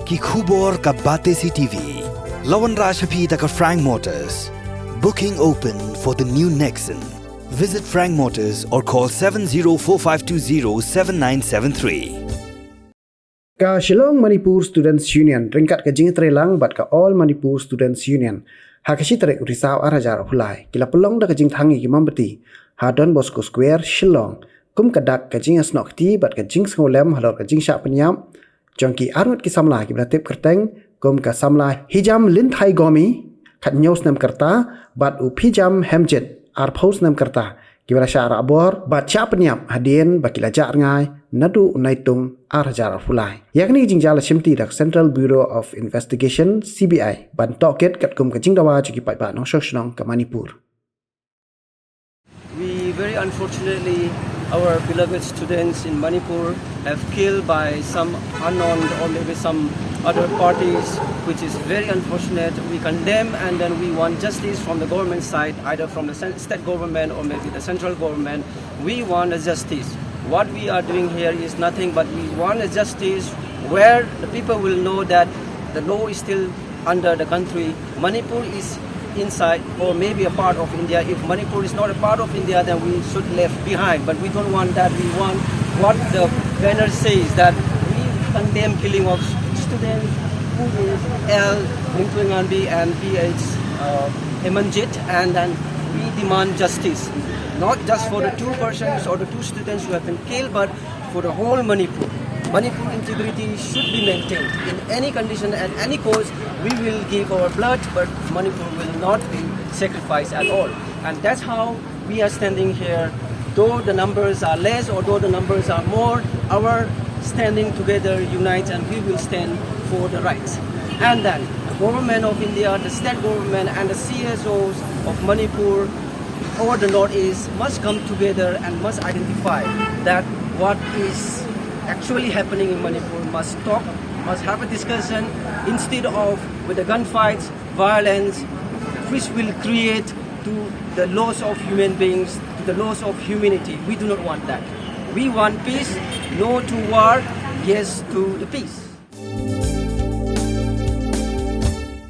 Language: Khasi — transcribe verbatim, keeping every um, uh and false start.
Ki khubor ka Batesi T V. La wanrah sha phi da ka Frank Motors. Booking open for the new Nexon. Visit Frank Motors or call seven zero four five two zero seven nine seven three. Ka Shillong Manipur Students Union ryngkat ka jingtreilang bad ka All Manipur Students Union ha ka shi tarik u Risaw ar hajar arphew lai ki la pynlong da ka jingthang ïa ki mombati ha Don Bosco Square, Shillong, kum ka dak ka jingsnoh kti bad ka jingsngewlem halor ka jingshah pynïap jong ki arngut ki samla kiba la tip kyrteng kum ka samla Hijam Linthai Gomi, khathynñiew snem ka rta, bad u Phijam Hemjit, arphew snem ka rta, kiba la shah rah bor bad shah pynïap hadien ba ki la jah rngai naduh u Naitung ar hajar arphew lai. Ïa kane ka jingjia la shimti da ka Central Bureau of Investigation, C B I, ban tohkit katkum ka jingdawa jong ki paidbah nongshong shnong ka Manipur. We very unfortunately, our beloved students in Manipur have killed by some unknown or maybe some other parties, which is very unfortunate. We condemn and then we want justice from the government side, either from the cen- state government or maybe the central government. We want a justice. What we are doing here is nothing, but we want a justice where the people will know that the law is still under the country. Manipur is inside or maybe a part of India. If Manipur is not a part of India, then we should left behind. But we don't want that. We want what the banner says, that we condemn killing of students who is L Rintu Ngambi and P H uh, Hemanjit, and then we demand justice, not just for the two persons or the two students who have been killed, but for the whole Manipur. Manipur integrity should be maintained in any condition, at any cost. We will give our blood, but Manipur will not be sacrificed at all. And that's how we are standing here. Though the numbers are less or though the numbers are more, our standing together unites and we will stand for the rights. And then the government of India, the state government, and the C S Os of Manipur or the Northeast must come together and must identify that what is actually happening in Manipur, must talk, must have a discussion instead of with the gunfights, violence, which will create to the loss of human beings, to the loss of humanity. We do not want that. We want peace, no to war, yes to the peace.